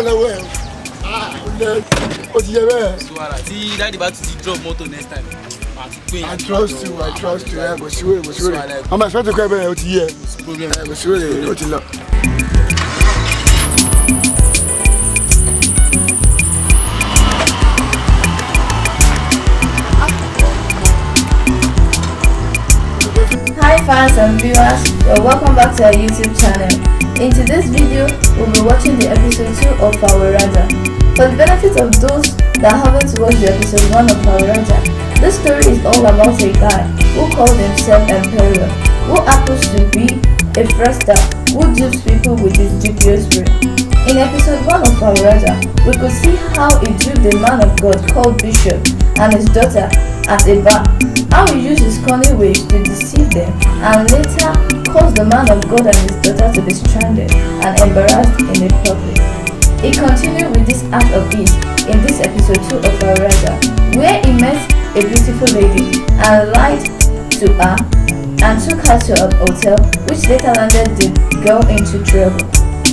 lọ́wọ́ ẹ̀. Ah, ó ti yẹ bẹ́ẹ̀. So wàhálà tí daddy bá tún ti drop mọ́tò next time, màá tún pè I trust you, I trust you. Ẹ kò sí wèrè, kò sí wèrè. Ọmọ ìfẹ́ tó kọ́ ẹ bẹ́ẹ̀, ó ti yẹ. Ẹ kò sí wèrè, ó ti lọ. Hi fans and viewers, you're welcome back to our YouTube channel. In today's video, we'll be watching the episode 2 of Foweraja. For the benefit of those that haven't watched the episode 1 of Foweraja, this story is all about a guy who called himself Emperor, who happens to be a fraudster who dupes people with his dubious brain. In episode 1 of Foweraja, we could see how he duped the man of God called Bishop and his daughter at a bar, how he used his cunning ways to deceive them and later caused the man of God and his daughter to be stranded and embarrassed in the public. He continued with this act of his in this episode 2 of Foweraja, where he met a beautiful lady and lied to her and took her to a hotel, which later landed the girl into trouble.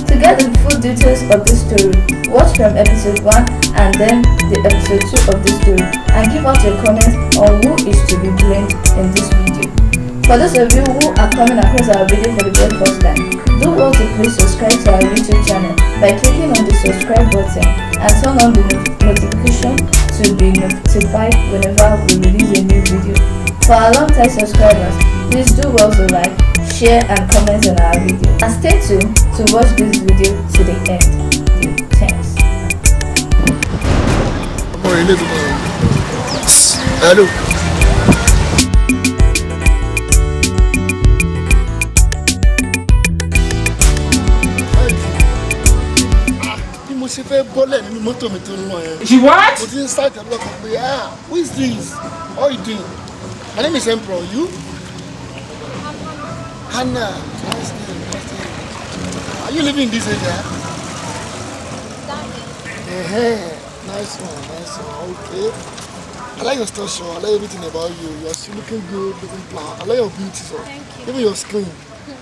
To get the full details of this story, watch from episode 1 and then the episode 2 of this story and give out your comments on who is to be blamed in this video. For those of you who are coming across our video for the very first time, do well to please subscribe to our YouTube channel by clicking on the subscribe button and turn on the notification to be notified whenever we release a new video. For our long-time subscribers, please do well to like, share and comment on our video. And stay tuned to watch this video to the end. Thanks. Ọmọ ilé tó mọ̀. Hello. Bí mo ṣe fẹ́ bọ́lẹ̀ nínú mọ́tò mi tó ń lọ yẹn. She what? Mo ti ń ṣáàtì ọlọ́kàn pé, ah, who is this? How you doing? My name is Emperor. You? Hannah. Nice name, nice name. Are you living in this area? Nice one, nice one. Okay. I like your structure. I like everything about you. You're still looking good, looking proud. I like your beauty, so. Thank you. Even your skin.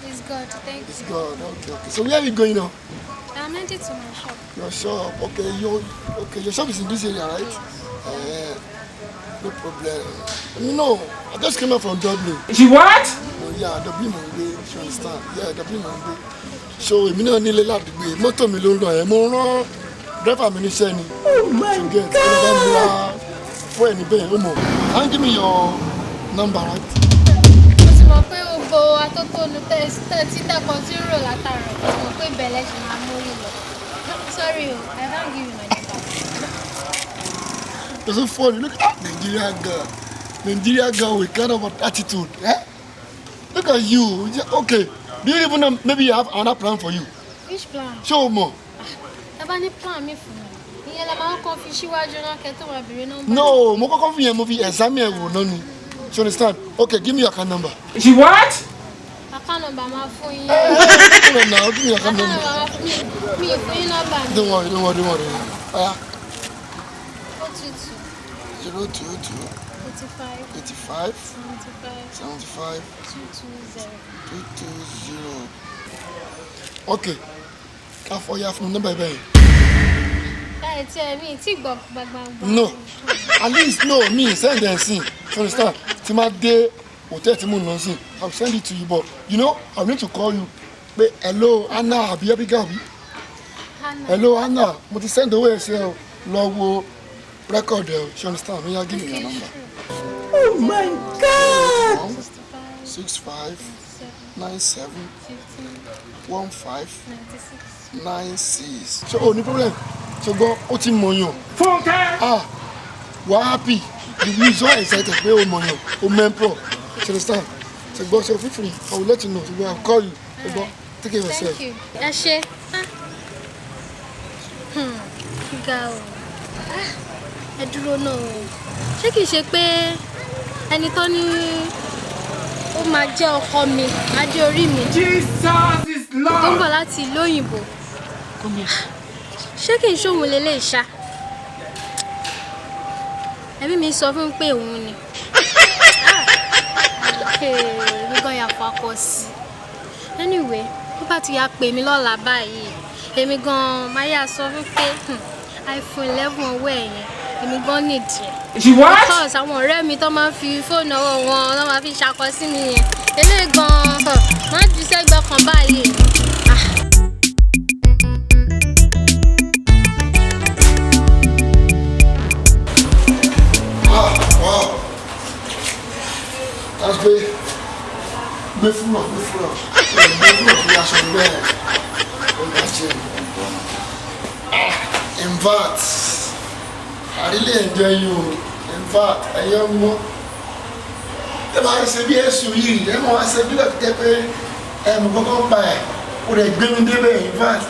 It's good. Thank It's you. good. Okay, okay. So where are you going now? I'm headed to my shop. Your shop. Okay, your shop is in this area, right? Yes. No problem. You know, I just came out from Dublin. She what? Oh, yeah, Dublin mo ń gbé, you understand? Yeah, Dublin mo ń gbé. So èmi náà nílé ládùúgbò, mọ́tò mi ló ń lọ yẹn, mo rán driver mi níṣẹ́ ni. Oh my God! Ó lọ bá mi ra fún ẹni bẹ́ẹ̀, ó mọ̀. Can you give me your number, right? Mo ti mọ̀ pé gbogbo atótónu tí tẹ̀kọ̀ tí ń rò látàárọ̀, mo mọ̀ pé bẹ̀lẹ̀ ṣì máa mórí lọ. Sorry o, I can't give you my number. It's so funny. Look at Nigeria girl. Nigeria girl with kind of an attitude. Eh? Look at you. Okay. Do you even know maybe you have another plan for you? Which plan? Show more. Ẹ bá ní plan mi fún mi. Ìyẹn la máa ń kọ́ fi síwájú náà kẹ́ tó máa bèrè nọ́mbà. No, mo kọ́kọ́ fi yẹn mo fi exam yẹn wò náà ni. You understand? Okay, give me your account number. She what? Account number máa fún yín. Come on now, give me your account Account number. number máa fún yín. Mi ì fún yín nọ́mbà mi. Don't worry, don't worry, don't worry. Oya, 022 022 85 85 75 75 220. 220. Okay. Ká fọ ya fún mi nọ́mbà ibẹ̀ yẹn. Ẹ tí ẹ mi tí gbọ́ gbàgbàgbà. No, at least no me send them see. You understand? Tí máa dé hotel tí mo ń lọ sí, I will send it to you, but you know I need to call you. Pé hello Anna àbí Abigail àbí? Hannah. Hello Anna, mo ti send owó ẹ̀ sí ẹ o, lọ wo record ẹ o. You understand? Mi yá, give me your number. Oh my God! 65 65 7 97 15 15 96. 96. Ṣé o ní problem? Ṣùgbọ́n ó ti mọ̀yàn. Fúnkẹ́! Ah, wà á happy. You so excited pé o mọ̀yàn, o mẹ́ńpọ̀. You understand? Ṣùgbọ́n ṣe feel free, I will let you know. Ṣùgbọ́n I will call you. Ṣùgbọ́n take care of yourself. Thank you. Ẹ ṣé. Ah. Ga o. Ah, ẹ dúró náà o. Ṣé kìí ṣe pé ẹni tó ní ó máa jẹ́ ọkọ mi, adé orí mi, Jesus is tó ń Lord! bọ̀ láti ìlú òyìnbó? Ṣé kìí ṣòun lélẹ̀ ṣá? Ẹ̀mí mi sọ fún mi pé òun ni. Èmi gan ya fakọ sí. Anyway, tó bá ti ya pè mí lọ́la báyìí, Èmi gan-an máa yà sọ fún pé iPhone 11 ọwọ́ ẹ̀ yẹn, èmi gan nìdí ẹ̀. She what? Because àwọn ọ̀rẹ́ mi tó máa ń fi fóònù ọwọ́ wọn tó máa fi ṣakọ sí mi yẹn. Eléyìí gan-an máa jù sẹ́gbẹ́ kan báyìí. Ah, wow. That's gbé gbé fúrọ̀ gbé fúrọ̀ gbé fúrọ̀ fún aṣọ bẹ́ẹ̀ ó bá ṣe. In fact, I really enjoy you. In fact, ẹ̀yẹ́ mọ́. Ẹ máa ń ṣe bí ẹ̀sùn yìí, ẹ máa ń ṣe bí lọ́ọ̀tì jẹ́ pé ẹ̀mú kọ́kọ́ ń pa ẹ̀, ó rẹ̀ gbé mi débẹ̀. In fact,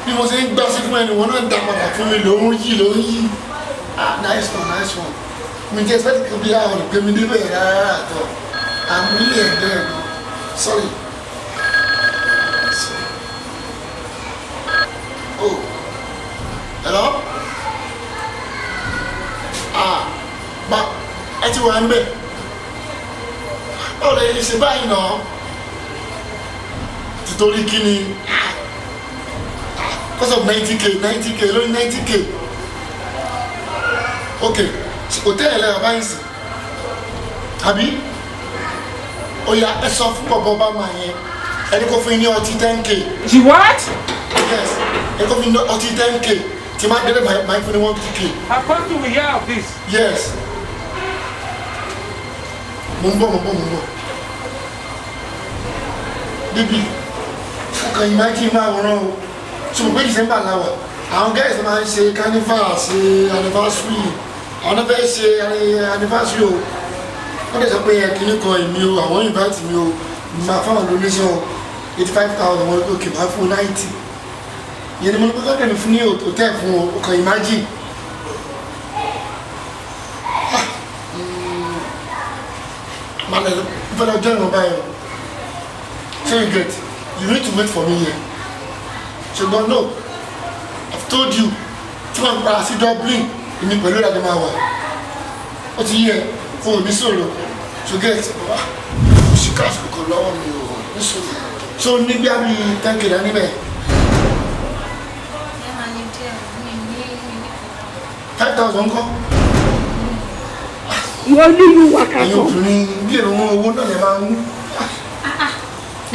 bí mo ṣe ń gbá sí fún ẹni, wọn náà ń dá padà fún mi ló ń yí ló ń yí. Ah, nice one, nice one. Mi jẹ́ expect kí bí àwọn olùgbé mi débẹ̀ rárá àtọ̀. I'm really enjoying it. Sorry. Oh, hello? Ah, ba, ẹ ti wà ń bẹ̀. Báwo lè ṣe báyìí náà? Títorí kí ni? Cause of 90K, 90K, lórí 90K. Ok, hòtẹ́ẹ̀lì lẹ́yìn báyìí sí. Àbí? Ó yá, ẹ sọ fún bọ̀bọ̀ bá máa yẹn. Ẹni kò fún yín ní ọtí 10K. She what? Yes, ẹ kò fún yín ní ọtí 10K. Tí máa délé máa fún ní 150K. How come do we hear of this? Yes. Mo ń bọ̀, mo ń bọ̀, mo ń bọ̀. Bíbí, ọkàn yìí máa kí n máa wòran o. Ṣùgbọ́n pé December la wà. Àwọn guys máa ń ṣe carnival, ṣe anniversary. Àwọn náà fẹ́ ṣe anniversary o. Wọ́n dẹ̀ sọ pé ẹ kíní kan èmi o, àwọn invite mi o, máa fáwọn donation 85,000 wọn lókè máa fún 90. Ìyẹn ni mo ní pé kọ́kẹ́ mi fún ní hotel fún o, ọkàn imagine. Man, fẹ́ lọ join wọn báyìí o. So you get, you need to wait for me here. Ṣùgbọ́n no, I've told you, tí wọ́n padà sí Dublin, èmi pẹ̀lú ìdájọ́ máa wà. Ó ti yẹ, o ò ní sọ̀rọ̀. So get, wá, kò sí cash kankan lọ́wọ́ mi o, ní sọ̀rọ̀. So ní bí àmì 10K dání bẹ́ẹ̀, Ẹ máa ní díẹ̀, mi ní mi ní kankan. 5,000 ńkọ́? Wọ́n ní ìlú wákàtí. Ẹ̀yin obìnrin bí èrò wọn owó náà lè máa ń.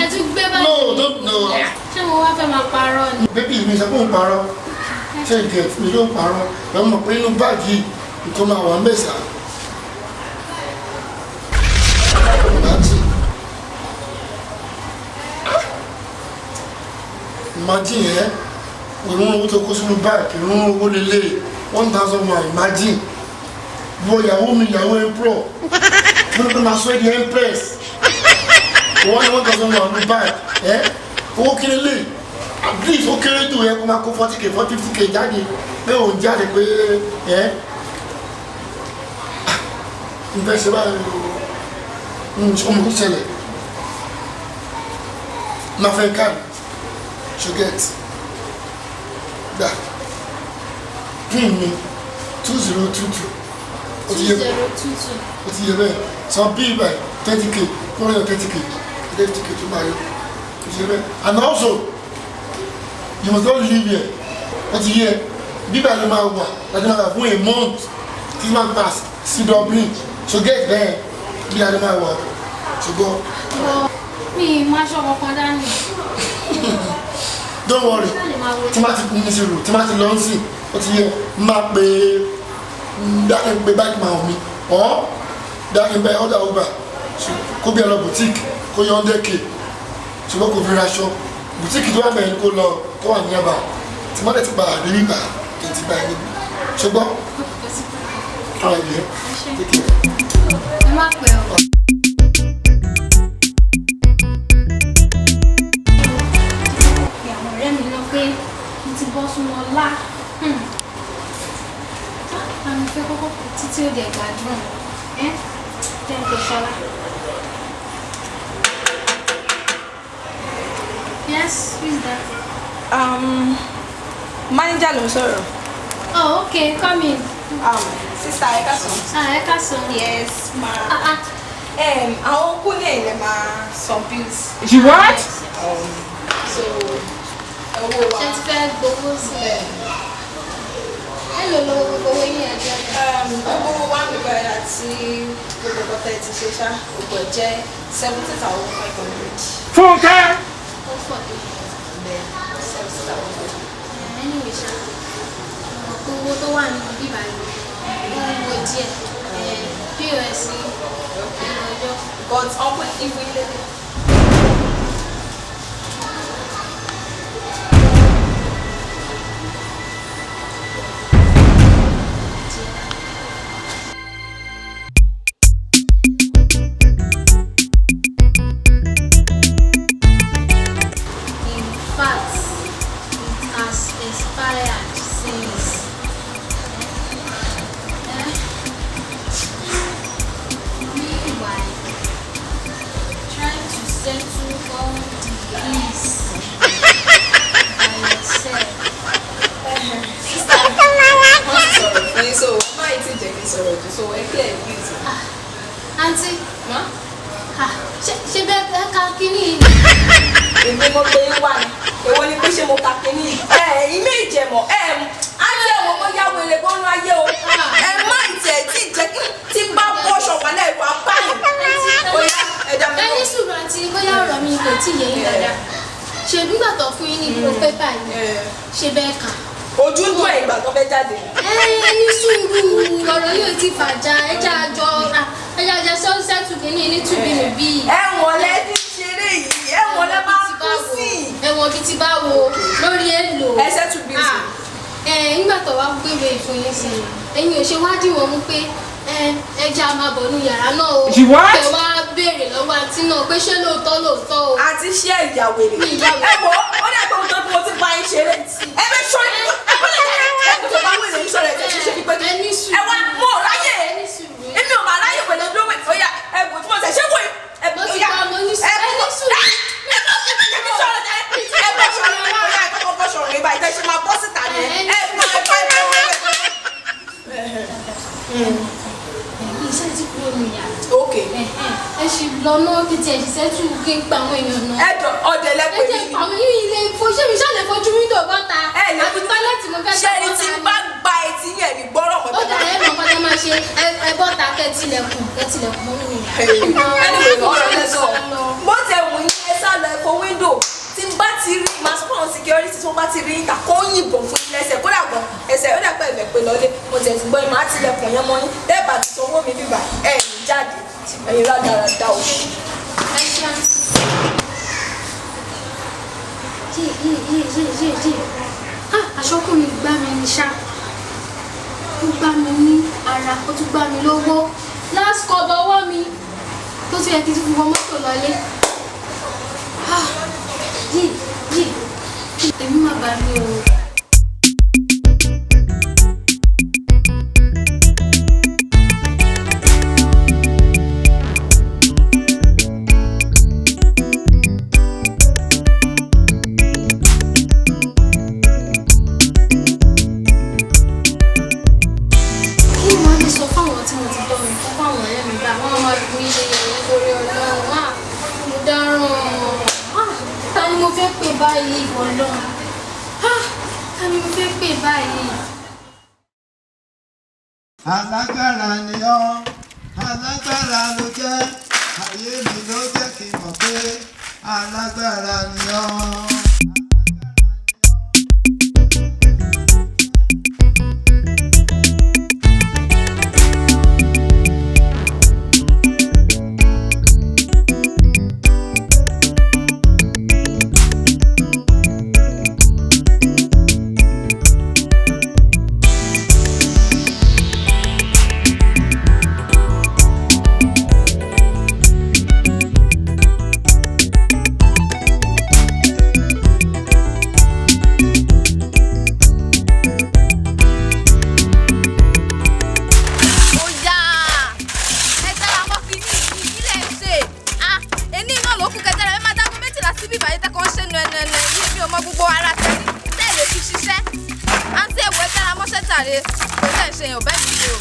Ẹ tún gbé báyìí. No, don't no. Ṣé mo wá fẹ́ máa parọ́ ni? Bébí mi sọ pé òun parọ́. Ṣé you get mi ló ń parọ́? Lọ́mọ mọ̀ pé inú báàgì nǹkan máa wà ń bẹ̀ sá. Imagine. Imagine ẹ́ òun owó tó kó sínú báàgì òun owó lélẹ̀ 1,001 imagine. Wo ìyàwó mi ìyàwó emperor. Mo ní pé máa sọ ẹ́ di empress. Wọ́n ní 1,001 ní báàgì ẹ́ owó kí lélẹ̀ at least ó kéré jù yẹ kó máa kó 40K 40, 50K jáde pé òun jáde pé ẹ́ n fẹ́ ṣe báyìí o ọmọ kò ṣẹlẹ̀ máa fẹ́ káàdì ṣe get gbà pin mi 2022 ó ti yẹ 2022. ó ti yẹ bẹ́ẹ̀ san bí by 30K kó lóyún 30K 30K tó máa yọ ó ti yẹ bẹ́ẹ̀ and also you must not leave here ó ti yẹ bíbá ló máa wà láti máa wà fún a month tí máa pass sí Dublin so get bẹ́ẹ̀ bíbá ló máa wà ṣùgbọ́n Mi ì máa ṣọ́ kankan dání. don't worry Ṣé lè máa wo tí máa ti ní sùúrù tí máa ti lọ sí ó ti yẹ máa pe dákẹ́ pé báyìí máa mi ọ́ dákẹ́ bẹ́ẹ̀ ọ̀dà uber kó bí ẹ lọ boutique kó yọ 100K ṣùgbọ́n kò fi raṣọ boutique tó wà bẹ̀rẹ̀ kó lọ tó wà ní ẹ̀bà tí má dẹ̀ ti padà dé nígbà kí n ti bá ẹ níbi ṣùgbọ́n kò sí ọ̀rọ̀ ìyẹn Ẹ ṣé. take care. Ẹ má pẹ́ o. Pe àwọn ọ̀rẹ́ mi náà pé mo ti bọ́ sínú ọlá. Àmì fẹ́ kọ́kọ́ pé títí ó dẹ̀ gbádùn. Ẹ́ jẹ́ ń pe Ṣọlá. Yes, who is that? Manager ló ń sọ̀rọ̀. Oh, okay, come in. Sister ẹ káàsán. Ah, ẹ káàsán. Yes, ma. Ah, ah. Àwọn kúnlẹ̀ ilẹ̀ máa some bills. She what? So Owó wa. Ṣé ti fẹ́ gbowó sí i? Èló lówó gbogbo owó yín àjọ? Gbogbo owó wa mi báyìí àti gbogbo nǹkan tẹ́ ẹ ti ṣe ṣá, gbogbo ẹ̀ jẹ́ 70,500. Fúnkẹ́! Ó pọ̀ tó. Bẹ́ẹ̀, 70,500. Anyway ṣá, mo mọ̀ pé owó tó wà nínú bíbá yìí, ó ń wo díẹ̀. POS ẹ̀rọ ọjọ́. But uncle, if we let it. In fact, it has expired since. Eh? Meanwhile, trying to settle all the bills by yourself. Sister, wọ́n ti sọ̀rọ̀ fún yín, so má ì tí jẹ́ kí n sọ̀rọ̀ jù, so ẹ clear bills. Aunty, Ma? ah, ṣe bẹ́ẹ̀ ká kínní yìí? Èmi mo pe ń wà ní. Èwo ni pé ṣé mo ka kínní yìí? Ẹ ìmí ìjẹ̀mọ̀ ẹ àti ẹ̀wọ̀n mo yá wèrè gbọ́nú ayé o. Ẹ má ìtẹ̀ tí jẹ́ kí tí n bá bọ́ṣọ̀ wà lẹ́rù abáyé. Ó yá ẹ̀dá mi Ẹ ní lọ. sùúrù àti bóyá ọ̀rọ̀ mi kò tí ì yé yín dáadáa. Ṣé nígbà tó fún yín ní gbogbo pépà yìí, ṣe bẹ́ẹ̀ kà? Ojú ń dún ẹ̀ ìgbà tó fẹ́ jáde. Ẹ ní sùúrù, ọ̀rọ̀ yóò ti fàjà, ẹja àjọ ẹja àjọ sọ́ọ́sẹ́tù kìíní ní túbínùbí. Ẹ̀wọ̀n lẹ ti ń ṣeré yìí, ẹ̀wọ̀n lẹ máa kú sí. Ẹ̀wọ̀n bíi ti báwo lórí èlò. Ẹ settle bills. Ẹ nígbà tó wá gbéwé ìfún yín sí i, ẹ̀yin ò ṣe wádìí wọn mú pé ẹja máa bọ̀ nu yàrá náà o. She what? Kẹ wá béèrè lọ́wọ́ àǹtí náà pé ṣé lóòótọ́ lóòótọ́ o. Àti ṣé ìyá wèrè. Mi ìyá wèrè. Ẹ wo, ó dẹ̀ pé mo tó mo ti bá yín ṣeré. Ẹ fẹ́ ṣọ́ ẹ kọ́ lè ẹ kò tó bá wèrè yín sọ̀rọ̀ ẹ̀ tẹ̀ ṣe fi pé Ẹ ní sùúrù. Ẹ wá mo ò ráyè. Ẹ ní sùúrù. Èmi ò máa ráyè pẹ̀lú ọdún wẹ̀. Ó yá ẹ wò tí mo tẹ̀ ṣé wò yìí. Ẹ Mo ti ó yá, gbọ́, mo ní sùúrù. ẹ Ẹ ní sùúrù. ẹ bọ́ ẹ bọ́ sọ̀rọ̀ ẹ ẹ bọ́ sọ̀rọ̀ ó yá ẹ kọ́kọ́ bọ́ sọ̀rọ̀ yìí báyìí tẹ́ ṣe máa bọ́ síta ni. Ẹ Ẹ bọ́ ẹ bọ́ ẹ bọ́ ẹ bọ́. Iṣẹ́ ti kúrò ní yàrá. Okay. Ẹ ṣì lọ náà kí tiẹ̀ ṣiṣẹ́ tù kí n pa àwọn èèyàn náà. Ẹ jọ ọdẹ Ẹ lẹ́pẹ̀ jẹ́ mi. àwọn yìí ilé ṣé mi ṣáà lè fojú wíńdò bọ́ta. Ẹ lè Àbí tọ́lẹ́tì mo fẹ́ Ṣé gbé ẹni bọ́ta tí ni. bá gba etí yẹn ní gbọ́rọ̀ mọ́ Ó dà ẹ mọ̀ kọ́tà máa ṣe ẹ bọ́ta kẹ́ tilẹ̀kùn kẹ́ tilẹ̀kùn mọ́ nínú yàrá. Anyway, ọ̀rọ̀ lẹ sọ. Bó tẹ wù yín ẹ sá lọ ẹ̀kọ́ wíńdò tí n bá ti rí màá sọ fún àwọn security tí wọ́n bá ti rí níta kó yìnbọn fún yín lẹ́sẹ̀ kódà gan ẹsẹ̀ ó dà pé ẹ̀fẹ̀ pé lọ́lé mo tẹ̀ ti gbọ́ yín màá tilẹ̀kùn yẹn mọ́ yín tẹ́ẹ̀bà ti sanwó mi bíbà ẹ̀ ní jáde ẹ̀yin rádaràda òṣì. Ẹ ṣe àǹtí. Yé yé yé yé yé yé. Ah, aṣọ́kùnrin gbá mi ní ṣá. Ó gbá mi ní ara, ó tún gbá mi lówó. Last call ọwọ́ mi tó tún yẹ kí n tún fi wọ mọ́tò lọlé. Ah, yé yé. Èmi má bàa mi o. Kí ni wọ́n lè sọ fáwọn tí mo ti dán mi fún fáwọn ọ̀rẹ́ mi bá wọ́n máa fi mí ṣe yẹ̀yẹ́ lórí Ọlọ́run. Ah, mo dáràn. Ah, ta ni mo fẹ́ pè báyìí ìwọ Ọlọ́run? Ah, ta ni mo fẹ́ pè báyìí? Alágbára ni ọ́, alágbára ló jẹ́, ayé mi ló jẹ́ kí n mọ̀ pé alágbára ni ọ́. Ó yá ẹ tẹ́ra mọ́ kínní yìí kí lẹ̀ ń ṣe ah ení náà ló kù kẹtẹ́rẹ́ ẹ máa dágún 12 síbí ìbàyẹ̀ tẹ́kọ̀ ń ṣe nu ẹnu ẹnu yìí mi ò mọ gbogbo ara tẹ́ni tẹ́ lè fi ṣiṣẹ́ àǹtí ẹ̀wọ̀ ẹ tẹ́ra mọ́ṣẹ́ tàre kò tẹ́ ń ṣe yẹn ò bẹ́ẹ̀ mi ṣe o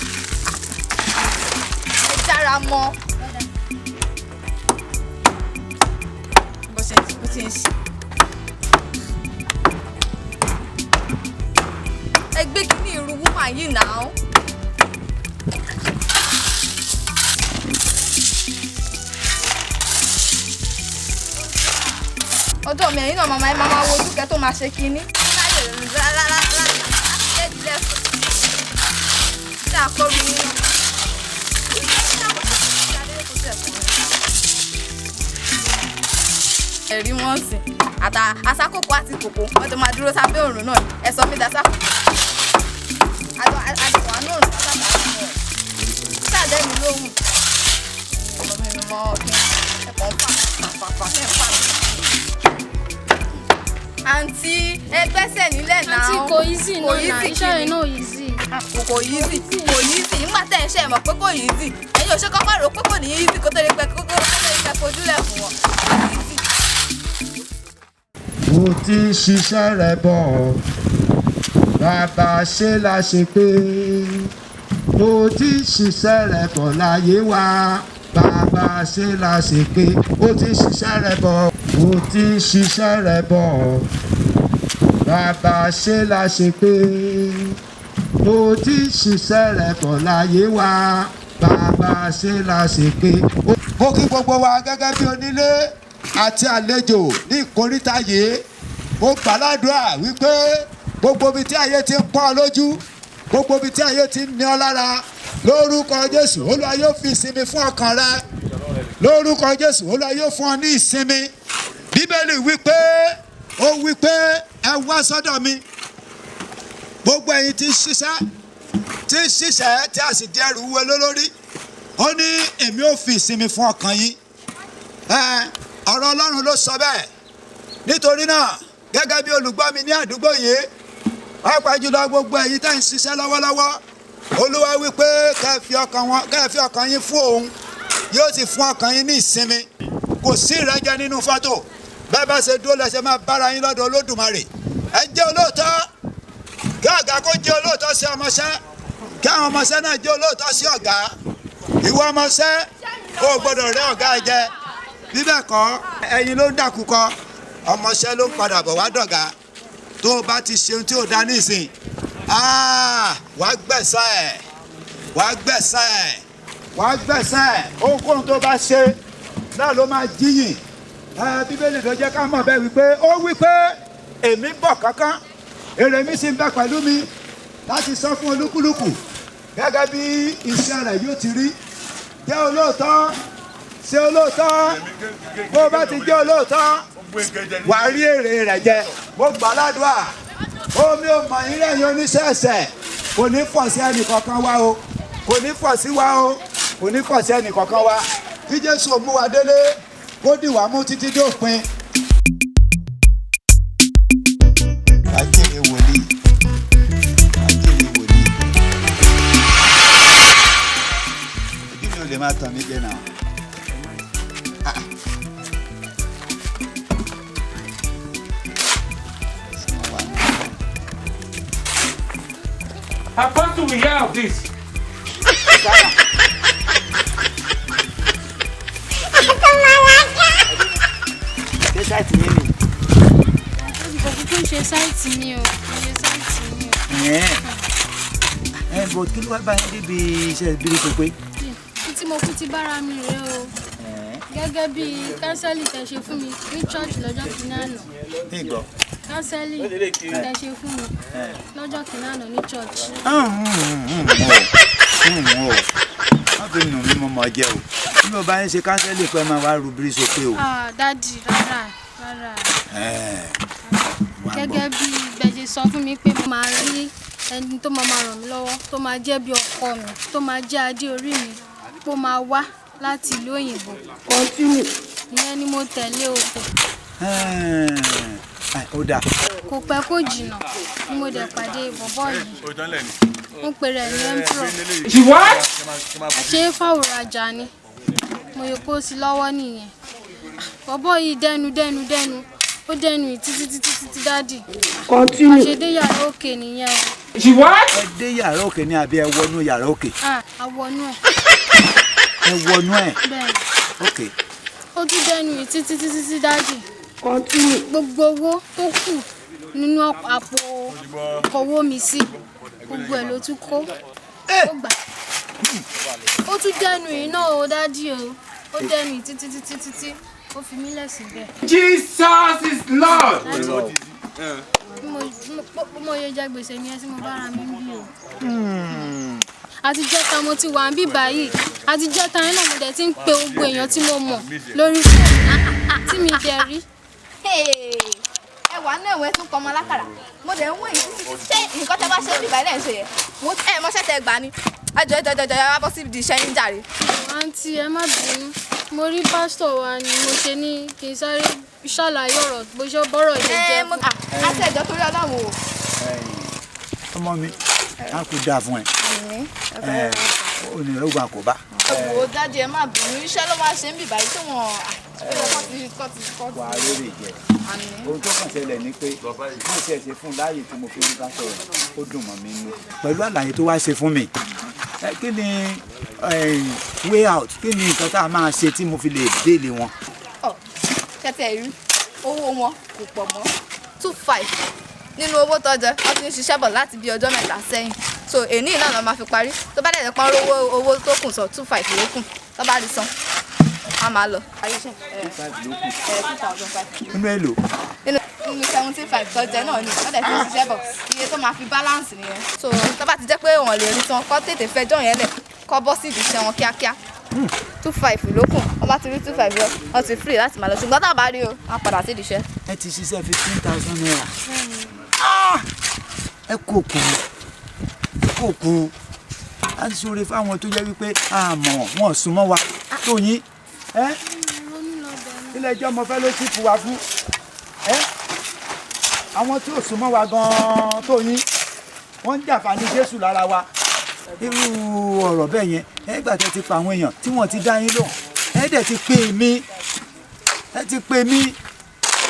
ẹ jára mọ́ bó ṣe ń ṣe. fà yìí náà. Ọjọ́ mi ẹ̀yin náà màmá ẹ máa wo ojú kẹ́ tó máa ṣe kinní. Ẹ̀rí wọ́n sìn àtà asákòókò àti kòkó wọ́n ti máa dúró sábẹ́ òrùn náà ẹ sọ mí dasá. Àjọ àjọ àánú òrùn látàkà fún ọ. Sáàdẹ́ mi lóhùn. Ọmọ mi mọ ọ̀gbìn ẹ̀kọ́ ń fà fà fà fà fà mí. Àǹtí ẹ gbẹ́sẹ̀ nílẹ̀ náà. Àǹtí kò easy náà náà iṣẹ́ yẹn náà easy. Kò easy, kò easy, nígbà tẹ́ ẹ̀ ń ṣe mọ̀ pé kò easy. Ẹ̀yin ò ṣe kọ́kọ́ rò pé kò ní easy kó tó lè pẹ́ kó tó lè pẹ́ fojúlẹ̀ fún wọn. Mo ti ń ṣiṣẹ́ rẹ̀ bọ̀, bàbá ṣe la ṣe pé. Mo ti ń ṣiṣẹ́ rẹ̀ bọ̀ láyé wa, bàbá ṣe la ṣe pé. Mo ti ń ṣiṣẹ́ rẹ̀ bọ̀, mo ti ń ṣiṣẹ́ rẹ̀ bọ̀, bàbá ṣe la ṣe pé. Mo ti ń ṣiṣẹ́ rẹ̀ bọ̀ láyé wa, bàbá ṣe la ṣe pé. Mo kí gbogbo wa gẹ́gẹ́ bí onílé àti àlejò ní ìkóríta yìí. Mo gbàládùá wípé gbogbo ibi tí ayé ti ń pọ́n ọ lójú, gbogbo ibi tí ayé ti ń ní ọ lára, lórúkọ Jésù Olúwa yóò fi ìsinmi fún ọkàn rẹ. Lórúkọ Jésù Olúwa yóò fún ọ ní ìsinmi. Bíbélì wípé ó wípé ẹ wá sọ́dọ̀ mi, gbogbo ẹ̀yin tí ń ṣiṣẹ́ tí ń ṣiṣẹ́ tí a sì di ẹrù wúwo lólórí, ó ní èmi ò fi ìsinmi fún ọkàn yín. Ọ̀rọ̀ Ọlọ́run ló sọ bẹ́ẹ̀. Nítorí náà gẹ́gẹ́ bí olùgbọ́ mi ní àdúgbò yìí, pàápàá jùlọ gbogbo ẹ̀yin tẹ́ ń ṣiṣẹ́ lọ́wọ́lọ́wọ́, Olúwa wípé kẹ́ fi ọkàn yín fún òun, yóò sì fún ọkàn yín ní ìsinmi. Kò sí ìrẹ́jẹ nínú fọ́tò. Bẹ́ẹ̀ bá ṣe dúró lẹ́sẹ̀ máa bára yín lọ́dọ̀ Olódùmarè. Ẹ jẹ́ olóòótọ́, kí ọ̀gá kó jẹ́ olóòótọ́ sí ọmọṣẹ́, kí àwọn ọmọṣẹ́ náà jẹ́ olóòótọ́ sí ọ̀gá. Ìwọ ọmọṣẹ́ o gbọ́dọ̀ rẹ́ ọ̀gá ẹ jẹ. Bí bẹ́ẹ̀ kọ́, ẹyin ló ń dàkúkọ, ọmọṣẹ́ ló ń padà bọ̀ wá dọ̀gá. Tó o bá ti ṣe ohun tí ò dá nísìn, wàá gbẹ̀san ẹ̀, wàá gbẹ̀san ẹ̀, wàá gbẹ̀san ẹ̀. Ohunkóhun tó bá ṣe náà ló máa jíyìn. Bíbélì ló jẹ́ ká mọ̀ bẹ́ẹ̀ wípé ó wípé èmi bọ̀ kánkán, èrè mi sì ń bẹ pẹ̀lú mi láti sọ fún olúkúlùkù gẹ́gẹ́ bí iṣẹ́ rẹ̀ yóò ti rí. Jẹ́ olóòótọ́, ṣe olóòótọ́. Bó bá ti jẹ́ olóòótọ́, wàá rí èrè rẹ̀ jẹ. Mo gbà ládùúà, omi ò mọ̀ yín lẹ́yìn oníṣẹ́ ẹ̀ṣẹ̀, kò ní fọ̀ sí ẹnì kankan wa o, kò ní fọ̀ sí wa o, kò ní fọ̀ sí ẹnì kankan wa. Kí Jésù mú wa délé, kó dì wá mú títí dópin. Ajínrere wòlíì, ajínrere wòlíì. Ojú mi ò lè máa tàn mí jẹ náà. Apostle, we hear of this. Ṣé sáìtì yín ni? Kò kúkú ṣe sáìtì mi o, kò ṣe sáìtì mi o. Ẹ bọ̀ kí ló wá bá yín débi iṣẹ́ ìbílẹ̀ pépé? Tí mo kú ti bára mi rèé o. Gẹ́gẹ́ bí kánsẹ́lì tẹ́ ṣe fún mi ní church lọ́jọ́ kìíní àná. Ìgbọ́. Kánsẹ́lì tẹ́ ṣe fún mi lọ́jọ́ kìíní àná ní church. Wọ́n fi nù mí mo mọ̀ jẹ́ o. Bí mo bá ń ṣe kánsẹ́lì pé máa wá ru bírí sókè o. Dádì, rárá rárá. Gẹ́gẹ́ bí gbẹ̀jẹ̀ sọ fún mi pé mo máa rí ẹni tó máa ràn mí lọ́wọ́, tó máa jẹ́ bí ọkọ mi, tó máa jẹ́ adé orí mi, kó máa wá láti ìlú òyìnbó. Ìyẹn ni mo tẹ̀lé o. Ó dáa. Kò pẹ́ kò jìnnà ni mo dẹ̀ pàdé bọ̀bọ́ yìí. Ń pè rẹ̀ ní emperor. She what? Àṣé fàwòrajà ni. Mo yẹ kó sí lọ́wọ́ nìyẹn. Bọ̀bọ́ yìí dẹnu dẹnu dẹnu. Ó dẹnu yìí títí títí títí dádì. Àṣedé yàrá òkè nìyẹn o. She what? Ẹ dé yàrá òkè ni àbí ẹ wọnú yàrá òkè? Àwọnú ẹ̀. Ẹ wọnú ẹ̀? Bẹ́ẹ̀. Ok. Ó tún dẹnu yìí títí títí títí dádì. Gbogbo owó tó kù nínú àpò ọwọ́ mi sí. Gbogbo ẹ̀ ló tún kó. Ó gbà. Ó tún dẹnu yìí náà o dádì o. Ó dẹnu yìí títí títí títí. Ó fi mí lẹ̀ síbẹ̀. Jesus is Lord. Bí mo yẹ jẹ gbèsè ni ẹ tí mo bá ra mi ń bí o. Àtijọ́ ta mo ti wà ń bí báyìí. Àtijọ́ ta yẹn náà mo dẹ̀ ti ń pe gbogbo èèyàn tí mo mọ̀ lórí fóònù tí mi dẹ̀ rí. Ẹ wà ní ẹ̀wọ̀n ẹ tún kọ́ ọmọ lákàrà. Mo dẹ̀ ń wò yín títí. Ṣé nǹkan tẹ bá ṣe bíbá ilẹ̀ ń ṣe yẹn? Mo ẹ mọṣẹ́ tẹ gbà ni. Ẹ jọ̀ọ́, ẹ jọ̀ọ́, ẹ jọ̀ọ́, ẹ wá bọ́ síbi iṣẹ́ yín jàre. Àǹtí, ẹ má bínú. Mo rí pásítọ̀ wa ni mo ṣe ní kí n sáré ṣàlàyé ọ̀rọ̀ bó ṣe bọ́rọ̀ ṣe jẹ́ Ẹ mo fún. Àti ẹjọ́ torí Ọlọ́run o. Ọmọ mi, a kò dáa fún ẹ. Àmín. Ẹ ò ní rògbà kò bá. Ẹ wò ó dájú, ẹ má bínú. Iṣẹ́ ló máa ṣe ń bìbá yìí tí wọ́n ó yẹ kọ́ ti kọ́ ti kọ́ ti. Wà á lórí ìjẹ. Àmín. Ohun tó kàn ṣẹlẹ̀ ni pé mo ṣe ṣe fún un láàyè tí mo fi ń bá sọ̀rọ̀, ó dùn mọ́ mi nínú. Pẹ̀lú àlàyé tó wá ṣe fún mi, kí ni way out? Kí ni nǹkan tá a máa ṣe tí mo fi lè béèlì wọn? Ọ ṣẹtẹ rí owó wọn kò pọ̀ mọ́, 2,500 nínú owó tó jẹ. Wọ́n ti ń ṣiṣẹ́ bọ̀ láti bí ọjọ́ 3 sẹ́yìn, so èní náà ló máa fi parí. Tó bá dẹ̀ jẹ́ pọ́n rówó owó tó kù sọ, 2,500 ló kù. Tó bá rí san, a máa lọ. 5 ló kù. 2,500. Nínú èlò? Nínú 75 tó jẹ náà ni. Wọ́n dẹ̀ ti ń ṣiṣẹ́ bọ̀, iye tó máa fi balance nìyẹn. So tó bá ti jẹ́ pé wọ́n lè rí san, kó tètè fẹjọ́ yẹn lẹ̀, kó bọ́ sí ìdí iṣẹ́ wọn kíákíá. 2,500 ló kù. Wọ́n bá ti rí 2,500 yọ, wọ́n ti free láti máa lọ. Ṣùgbọ́n tá a bá rí o, wọ́n á padà sí ìdí iṣẹ́. Ẹ ti ṣiṣẹ́ ₦15,000. Ẹ kò kú, kò kú. A ti ṣoore fáwọn tó jẹ́ wípé àmọ́ wọn sún mọ́ wa tó yín. Ẹ ilé ẹjọ́ mo fẹ́ ló ti fún wa fún ẹ. Àwọn tí ò sún mọ́ wa gan-an tó yín, wọ́n ń jàǹfààní Jésù lára wa. Irú ọ̀rọ̀ bẹ́ẹ̀ yẹn, ẹ gbà tẹ́ ti pa àwọn èèyàn tí wọ́n ti dá yín lóhùn, ẹ dẹ̀ ti pè mí, ẹ ti pè mí.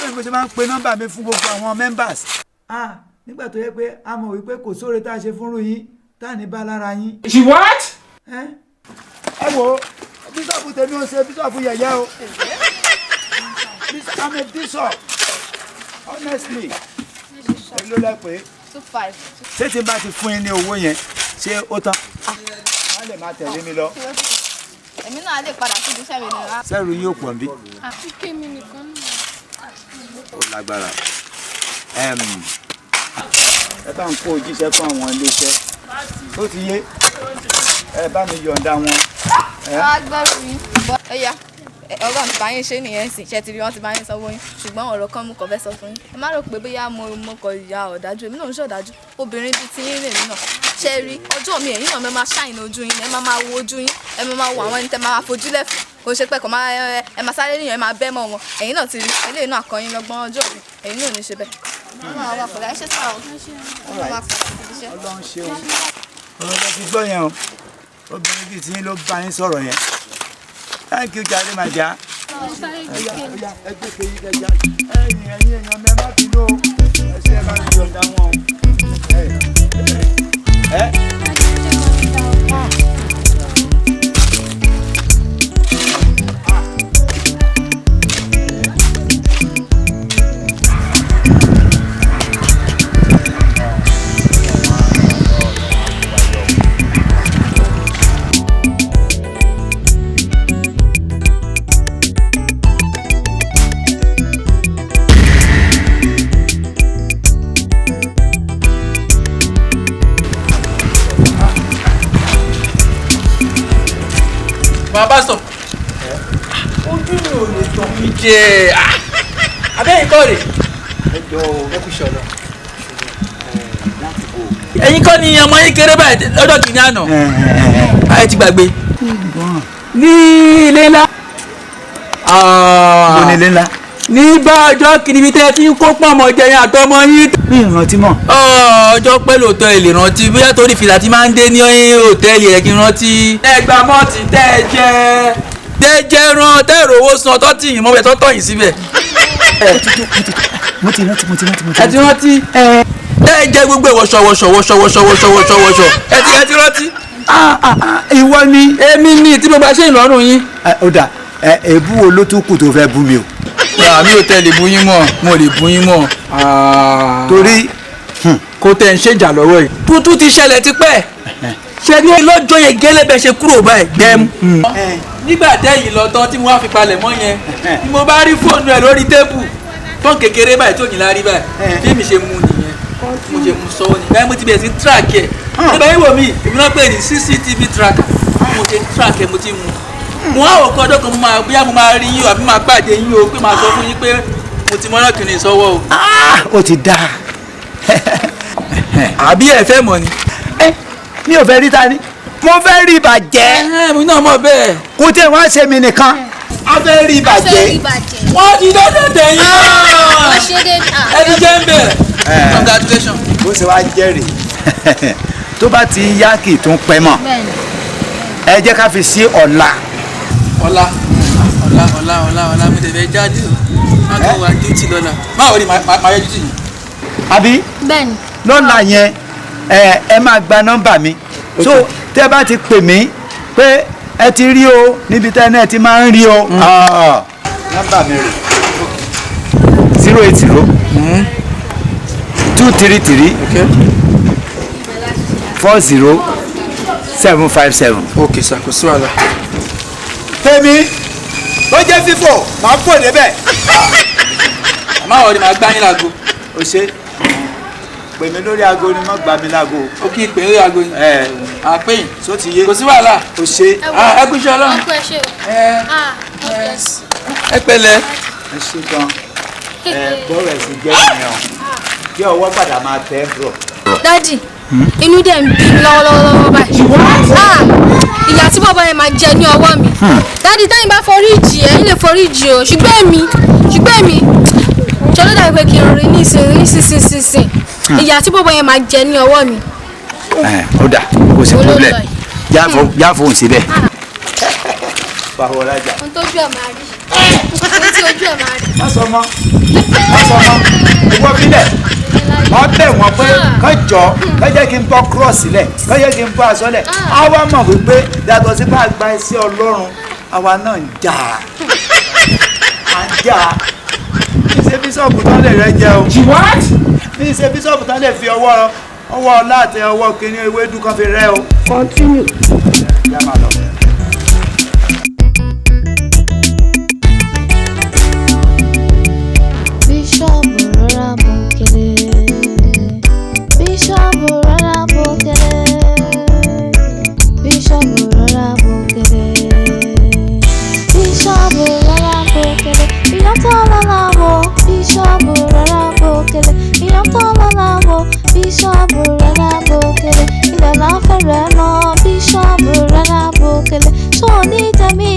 Bẹ́ẹ̀ ni mo ṣe máa ń pe nọ́mbà mi fún gbogbo àwọn members. Ah, nígbà tó yẹ pé a mọ̀ wípé kò sóore tá a ṣe fúnrú yín tá a ní bá lára yín. She what? Ẹ ẹ wo, bíṣọ̀bù tèmi ò ṣe bíṣọ̀bù yẹ̀yẹ́ o. I'm a bishop, honestly. Èló lẹ pé? 2,500. Ṣé tí n bá ti fún yín ní owó yẹn, ṣé ó tán? Wọ́n lè máa tẹ̀lé mi lọ. Èmi náà lè padà síbi iṣẹ́ mi nìyẹn. Sẹ́rù yín ò pọ̀ nbí. Àfi kémi nìkan náà. Ó lágbára. Ẹ bá ń kó ojíṣẹ́ fún àwọn iléeṣẹ́ tó ti yé, ẹ bá mi yọ̀ǹda wọn. Wọ́n á gbọ́rù yín. Ó yá, Ọlọ́run ti bá yín ṣe nìyẹn sìn. Ṣe ti rí, wọ́n ti bá yín sanwó yín. Ṣùgbọ́n ọ̀rọ̀ kan mo kàn fẹ́ sọ fún yín. Ẹ má rò pé bóyá mo kọ̀ ya ọ̀dájú. Èmi náà ń ṣọ̀dájú. Obìnrin bíi ti yín lèmi náà. Ṣe rí ọjọ́ mi, ẹ̀yin náà mẹ́ máa ṣàyìn ojú yín, ẹ máa máa wo ojú yín, ẹ máa máa wo àwọn ẹni tẹ́ máa fojú lẹ̀ fún. Kò ṣe pé kò máa ẹ máa sáré níyàn, ẹ máa bẹ́ mọ́ wọn. Ẹ̀yin náà ti rí eléyìí náà kọ́ yín lọ́gbọ́n. Ọjọ́ mi, ẹ̀yin náà ò ní ṣe bẹ́ẹ̀. Ọlọ́run àwọn àpòlá ẹ ṣe sáà o. Ọlọ́run máa padà síbi iṣẹ́. Ọlọ́run ṣeun. Ọ̀rọ̀ lẹ ti gbọ́ yẹn o. Obìnrin bíi tí yín ló bá yín sọ̀rọ̀ yẹn. Thank you jare màjá. Ẹ gbé kéyí kẹjá. Ẹ̀yin ẹ̀yin èèyàn mi, ẹ má bínú o. Ẹ ṣe, ẹ bá mi yọ̀ǹda wọn o. Ẹ ẹ. Bàbá sọ, ojú mi ò lè tàn mí jẹ abẹ́yìn kọ́ rè. Ẹ jọ o. Ẹ kú ṣọlọ. Láti bò. Ẹ̀yin kọ́ ni ọmọ yín kéré báyìí lọ́jọ́ kìíní àná? Ẹ ti gbàgbé ní ilé ńlá. Mo ní ilé ńlá. Ní bá ọjọ́ kìíní bí tẹ́ ẹ ti ń kó pọ̀ mọ́ jẹ yín àtọmọ yín. Mi ì rántí mọ́. Ọjọ́ pẹ́ lóòótọ́, ẹ lè rántí bóyá torí fìlà tí máa ń dé ní hòtẹ́ẹ̀lì ẹ̀ kí n rántí. Ẹ gba mọ́ọ̀tì tẹ́ ẹ jẹ, tẹ́ ẹ jẹ ran, tẹ́ ẹ rówó san, tọ́ tì yín mọ́bẹ̀, tọ́ tọ̀ yín síbẹ̀. Mo ti rántí, mo ti rántí, mo ti Ẹ ti rántí. Tẹ́ ẹ jẹ gbogbo ẹ̀ wọ̀ṣọ̀ wọ̀ṣọ̀ wọ̀ṣọ̀ wọ̀ṣọ̀ wọ̀ṣọ̀ wọ̀ṣọ̀ wọ̀ṣọ̀. Ẹ ti rántí. Ah ah ah, ìwọ ni. Èmi ni tí mo gba ṣé ìlọrùn yín. Ẹ, ó dà, ẹ èébú wo ló tún kù tó fẹ́ bú mi o? Mi ò tẹ́ lè bú yín mọ́, mo lè bú yín mọ́. Torí Kó tẹ̀ ń ṣèjà lọ́wọ́ yìí. Tuntun ti ṣẹlẹ̀ tipẹ́. Ṣe ní lọ́jọ́ yẹn gẹ́lẹ́ bẹ́ẹ̀ ṣe kúrò báyìí gbẹ́m. Nígbà tẹ́yìn lọ tán tí mo wá fi palẹ̀ mọ́ yẹn ni mo bá rí fóònù ẹ̀ lórí tébù, fóònù kékeré báyìí tó yìnlá rí báyìí, bí mi ṣe mú nìyẹn, mo ṣe mú sọ́wọ́ ni báyìí mo ti bẹ̀rẹ̀ sí track ẹ̀. Nígbà yìí wò mí, èmi náà pè ní CCTV tracker, mo ṣe track ẹ̀, mo ti mú. Mo á òkú ọjọ́ kan, mo máa bóyá mo máa rí yín o àbí máa pàdé yín o, pé máa sọ fún yín pé mo ti mọ́rọ́ kìnìún sọ́wọ́ o. Ó ti dáa. Àbí ẹ fẹ́ mọ̀ ni? Mi ò fẹ́ rí ta ni, mo fẹ́ rí ìbàjẹ́. Mo náà mọ̀ bẹ́ẹ̀. Kò tẹ̀ wá ṣe mi nìkan, a fẹ́ rí ìbàjẹ́. Wọ́n ti dọ́dọ̀ tẹ̀yìn náà. Ẹni jẹ́ ń bẹ̀. Congratulations. Bó ṣe wá jẹ́rìí tó bá ti yá kì í tún pẹ́ mọ́, ẹ jẹ́ ká fi sí ọ̀la. Ọ̀la ọ̀la ọ̀la ọ̀la ọ̀la, mi tẹ̀lé jáde o, má tó wà duty lọ́la, má wọlé, má yẹ duty yìí. Àbí lọ́la yẹn ẹ máa gba nọ́mbà mi, so tẹ́ bá ti pè mí pé ẹ ti rí o níbi tẹ́ náà ti máa ń rí o. Nọ́mbà mi rè 080 233 40 757. Ok sir, kò sí wàhálà. Fẹ́mi, ó jẹ́ fífò, màá fò débẹ̀. Àmọ́ àwọn ọ̀rẹ́ máa gbá yín láago. O ṣe pè mí lórí aago ni, má gbà mí láago. Ó kí n pè é lórí aago ni. Àpè yìí. Só ti yé. Kò sí wàhálà. O ṣe. Ẹ kú iṣẹ́ Ọlọ́run. Ẹ pẹ̀lẹ́. Ẹ ṣe gan. Ẹ bọ́ọ̀rọ̀ ẹ̀sìn jẹ́ ìyẹn o. Kí ọwọ́ padà máa tẹ́ bọ̀. Dádì, inú dẹ̀ ń bí mi lọ́wọ́lọ́wọ́ báyìí. Ìyà tí bàbá yẹn máa jẹ ní ọwọ́ mi. Dádì, tẹ́yìn bá forí jì, ẹ̀yin lè forí jì o, ṣùgbọ́n èmi ṣe ló dàbí pé kí n rí nísinsìnyí ìyà tí bàbá yẹn máa jẹ ní ọwọ́ mi. Ó dà, kò sí problem, já fóun síbẹ̀. Báwo rajà. Ohun tójú ẹ̀ máa rí, ohun tí ojú ẹ̀ máa rí. Má sọ mọ́, má sọ mọ́, ìwọ bílẹ̀ wọ́n bẹ̀ wọ́n pé kọjọ́ kọjọ́ kí n bọ́ cross sílẹ̀, kọjọ́ kí n bọ́ aṣọ lẹ̀, àwa mọ̀ wípé yàtọ̀ sí bá a gba iṣẹ́ Ọlọ́run, àwa náà ń jà á ń jà á. Mi ṣe bíṣọ̀bù tán lè rẹ jẹ o. Mi ṣe bíṣọ̀bù tán lè fi ọwọ́ ọwọ́ ọlá àti ọwọ́ kìíní ewédú kan fi rẹ o. Continue. Yá máa lọ. Bíṣọ̀bù rọra bòkèlè, bíṣọ̀bù rọra bòkèlè, bíṣọ̀bù rọra bòkèlè, bíṣọ̀bù rọra bòkèlè, ìyàtọ̀ lọ́la wo, bíṣọ̀bù rọra bòkèlè, ìyàtọ̀ lọ́la wo, bíṣọ̀bù rọra bòkèlè, ilẹ̀ láfẹ̀rẹ̀ lọ, bíṣọ̀bù rọra bòkèlè, ṣó ní tẹ̀mí.